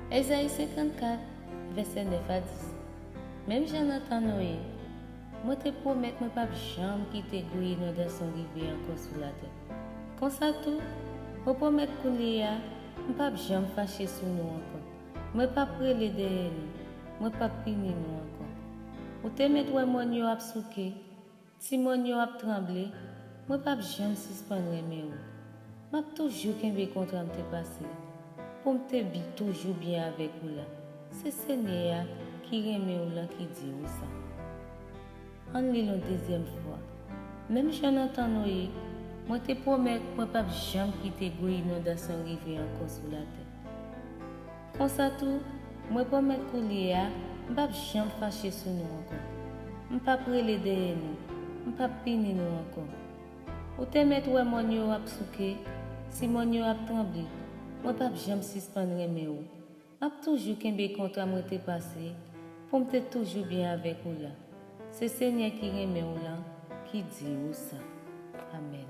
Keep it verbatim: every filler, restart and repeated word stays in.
Ezayi senkannkat, vèsè nèf a dis. Menm jan nan tan Noye, mwen te pwomèt mwen p ap janm kite gwo inondasyon rive ankò sou latè. Konsa tou, mwen pwomèt kounye a, m p ap janm fache sou nou ankò. Mwen p ap rele dèyè nou, mwen p ap pini nou ankò. Ou te mèt wè mòn yo ap souke, ti mòn yo ap tranble, mwen p ap janm sispann renmen ou. M ap toujou kenbe kontra m te pase, pou m te bi toujou byen avèk ou la. Se Senyè a ki renmen w lan ki di w sa. Ann li l yon dezyèm fwa. Menm jan nan tan Noye, mwen te pwomèt mwen p ap janm kite gwo inondasyon rive ankò sou latè. Konsa tou, mwen pwomèt kounye a, m p ap janm fache sou nou ankò. M p ap rele dèyè nou, m p ap pini nou ankò. Ou te mèt wè mòn yo ap souke, ti mòn yo ap tranble, mwen p ap janm sispann renmen ou. M ap toujou kenbe kontra mwen te pase, pou m te toujou byen avèk ou la. Se Senyè ki renmen w lan ki di ou sa. Amèn.